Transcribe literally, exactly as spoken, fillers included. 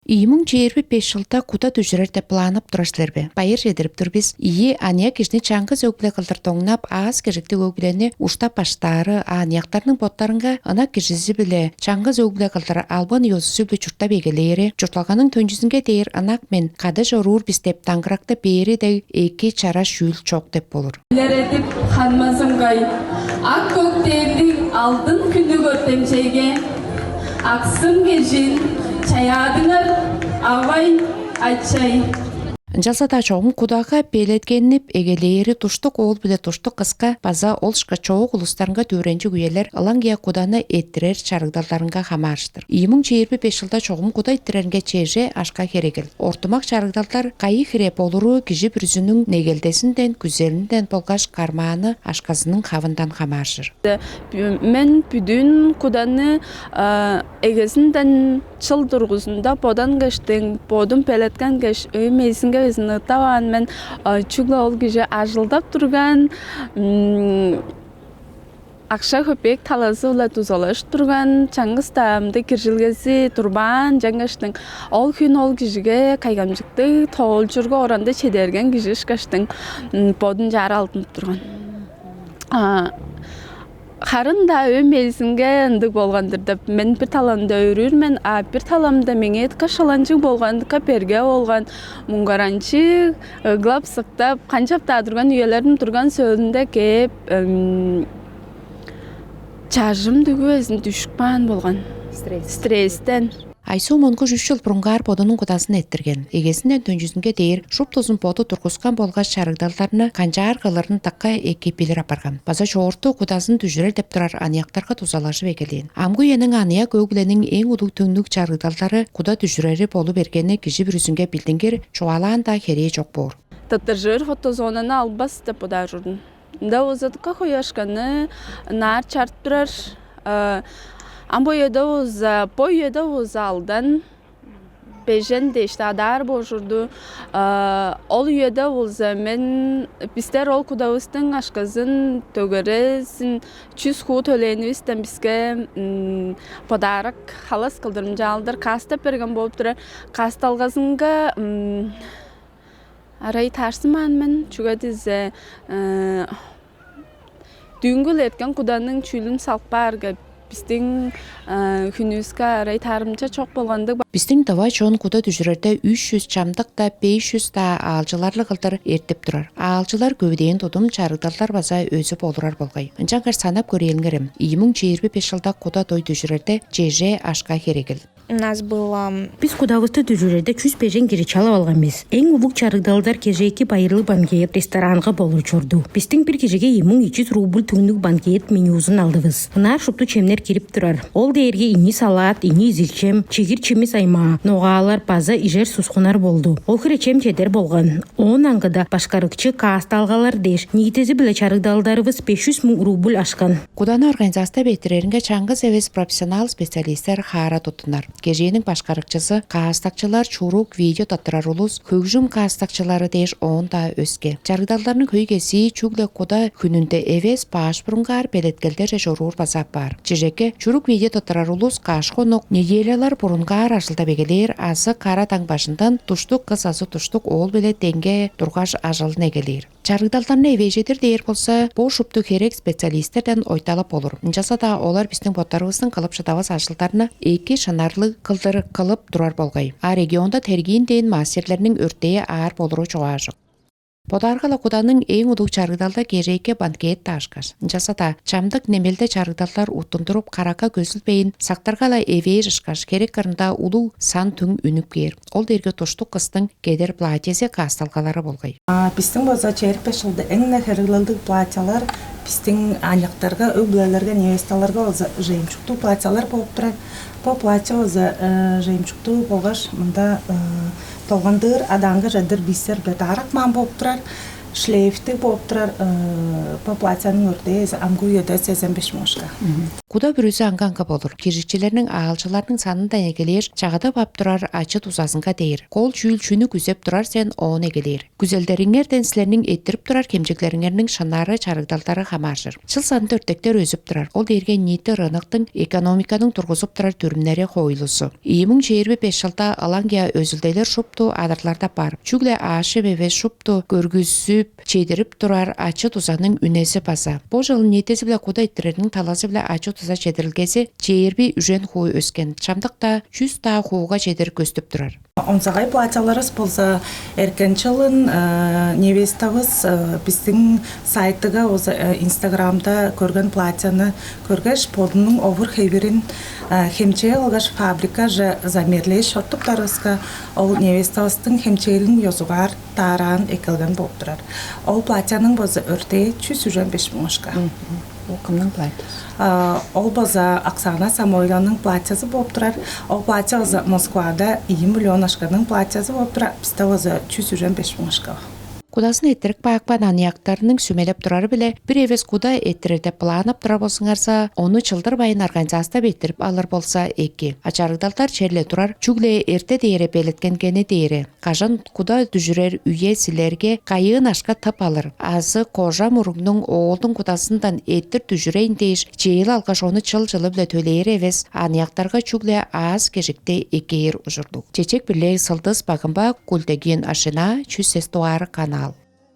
Ийи муң чээрби беш чылда куда дүжүрер деп планып турар силер бе? Байыр чедирип тур бис. Ийи аныяк кижини чаңгыс өг-бүле кылдыр доңнап, аас кежиктиг өг-бүлени уштап баштаары, аныяктарның боттарынга ынак кижизи-биле чаңгыс өг-бүле кылдыр албан ёзузу-биле чурттап эгелээри, чуртталганың төнчүзүнге дээр ынак мен кады чоруур бис деп даңгыракты бээри дег эки чараш чүүл чок деп болур. Илередип ханмазынгай, ак көктемниң алдын хүнү көртемчейге, аксым кежин чаяадыңар, авай, ачай. Ынчалза-даа чогум кудага белеткенип эгелээри туштук оол биле туштук кыска база ол ышка чоок улустарынга дүвренчиг үелер ылаңгыя куданы эттирер чарыгдалдарынга хамаарыштыр. Ийи муң чээрби беш чылда чогум куда эттиреринге чеже ашка херегил. Ортумак чарыгдалдар кайы хире болуру кижи бүрүзүнүң негелдезинден, күзелинден болгаш кармааны ашказының хавындан хамааржыр. Мен бүдүн куданы эгезинден чыл дургузунда бодан кештиң, бодум белеткенгеш, өй мейзинге безин ыттаваан мен. Чүгле ол кижи ажылдап турган, акша-көпеек талазы-биле дузалаш турган, чаңгыс даамды киржилгези турбаан, жаңгаштың ол хүн ол кижиге кайгамчыктыг тоолчурга оранды чедерген кижи ышкаштың бодун чаара алдынып турган. Харын-даа өй мезинге ындыг болган-дыр деп мен бир таламда өрүүр мен, а бир таламда меңээ дыка шыланчыг болган, дыка берге болган, муңгаранчыг, ыглап-сыктап, канчап-даа турган үелерим турган сөөлүнде кээп, чажым дүгүвезин дүшүп каан болган. Стресстен. Айсуу монгуш үш чыл бурунгаар бодунуң кудазын эттирген. Эгезинден төнчүзүнге дээр шуптузун боду тургускан болгаш чарыгдалдарны канчаар кылырын дыка эки билир апарган. База чоорту кудазын дүжүрер деп турар аныяктарга дузалажып эгелээн. Амгы үениң аныяк өг-бүлениң эң улуг түңнүг чарыгдалдары куда дүжүрери болу бергени кижи бүрүзүнге билдингир, чугаалаан-даа херээ чок боор. Тыттыржыр фотозонаны албас деп бодаар ужурдум. Ында болза дыка хояшканы ынаар чарып турар. Ам бо үеде болза, бо үеде болза алдан бежен дээш адаар божурду. Ол үеде болза мен, бистер ол кудавыстың ашказын төгерезин чүс хуу төлээнивистен биске подарок, халас кылдырымчаалдыр каастап берген болуп турар. Каасталгазынга арай таарсымаан мен, чүге дизе дүүнгүл эрткен куданың чүүлүн салып каарга, бистиң хүнүвүске арай таарымча чок болгандыг. Бистиң дыва чон куда дүжүрерде үш чүс чамдыкта беш чүс-даа аалчыларлыг кылдыр эртип турар. Аалчылар көвүдээн тудум, чарыгдалдар база өзүп олурар болгай. Ынчангаш санап көрээлиңерем, ийи муң чээрби беш чылда куда дой дүжүрерде чеже ашка херегил. У нас было... Бис кудавысты дүжүрерде чүс бежен кижи чалап алган бис. Эң улуг чарыгдалдар кежээки байырлыг банкет ресторанга болур чорду. Бистиң бир кижиге ийи муң ийи чүс рубль түңнүг банкет менюзун алдывыс. Ынаар шупту чемнер кирип турар. Ол дээрге ийи салат, ийи изилчем, чигир чимис аймаа, ногаалар база ижер сускунар болду. Ол хире чем чедер болган. Оон аңгыда башкарыкчы каасталгалар дээш ниитизи-биле чарыгдалдарывыс беш чүс муң рубль ашкан. Куданы организастап эрттиреринге чаңгыс эвес профессионал специалистер хаара туттунар. Кежээниң башкарыкчызы, каастакчылар, чурук, видео таттырар улус, хөгжүм каастакчылары дээш оон-даа өске. Чарыгдалдарның хөй кезии чүгле куда хүнүнде эвес, баш бурунгаар белеткелдерже чоруур база апаар. Чижекке, чурук видео таттырар улус каш хонук, неделялар бурунгаар ажылдап эгелээр азы кара даң бажындан душтук кыс азы душтук оол-биле деңге тургаш ажылын эгелээр. Чарыгдалдарны эвээжедир дээр болза, бо шупту херек специалисттерден ойталап болур. Ынчалза-даа олар бистиң боттарывыстың кылып шыдавас ажылдарны эки шынарлыг кылдыр кылып турар болгай. А регионда тергиин дээн мастерлерниң өртээ аар болуру чугаажык. Бодаарга-ла, куданың эң улуг чарыгдалда кежээки банкет даашкаш. Ынчалза-даа чамдык немелде чарыгдалдар уттундуруп, каракка көзүлбейн, сактырга-ла эвээш ышкаш, херек кырында улуг сан түң үнүп кээр. Ол дээрге душтук кыстың кедер платьези, каасталгалары болгай. Бистиң болза чээрби беш чылда эң-не херегилелдиг платьялар бистиң аныяктарга, өг-бүлелерге, невесталарга болза жемчуктуг платьялар болуп турар. Бо платье болза жемчуктуг болгаш мында долгандыр адаанга чедир бисер бе даарак маан болуп турар. Шлейфтиг болуп турар, э, бо платьяның өртээ амгы үеде сезен беш муңушка. Куда бүрүзү аңга-аңга болур. Киржикчилерниң, аалчыларның санындан эгелээр чагыдып ап турар ачы-дузазынга дээр. Кол чүүл чүнү күзеп турар сен, оон эгелээр. Күзелдериңерден силерниң эрттирип турар хемчеглериңерниң шынары, чарыгдалдары хамааржыр. Чыл санында өртектер өзүп турар. Ол дээрге ниити рыноктуң, экономиканың тургузуп турар дүрүмнери хоойлузу. Ийи муң чээрби беш чылда ылаңгыя өзүлделер шупту адырларда бар. Чүгле аъш-чем эвес, шупту көргүзүп, чедирип турар ачы-дузаның үнези база. Бо чылын ниитизи-биле куда эрттирерниң талазы-биле ачы-дуза чедирилгези чээрби үжен хуу өскен. Чамдыкта чүс-даа хууга чедир көстүп турар. Онзагай платьяларывыс болза, эрткен чылын, э, невеставыс, э, бистиң сайтыга, оза, э, Инстаграмда көрген платьяны көргеш, бодунуң овур-хевирин, э, хемчээ кылгаш, фабрикаже замерлээш чоруптарывыска, ол невеставыстың хемчээлин ёзугаар даараан эккелген болуп турар. Ол платьяның болза өртээ чүс үжен беш муңушка. Ол кымның платьязы? А, ол база Оксана Самойловнаның платьязы болуп турар. Ол платья база Москвада ийи миллион акшаның платьязы болуп турар. Бисте база чүс үжен беш муң акша. Кудасын эрттирип каапкан аныяктарның сүмелеп турары-биле, бир эвес куда эрттирер деп планнап турар болзуңарза, ону чылдырбайн организастап эрттирип алыр болза эки. А чарыгдалдар черле турар, чүгле эрте дээре белеткенгени дээре. Кажан куда дүжүрер үе силерге кайыын акша тып алыр, азы кожа муругнуң оолдуң кудазындан эрттир дүжүрейн дээш, чыыл алгаш, ону чыл-чылы-биле төлээр эвес, аныяктарга чүгле аас-кежикти эккээр ужурлуг. Чечек-Бирлээ Сылдыс Багымба, Культегин Ашына, чүс сес дугаар канал.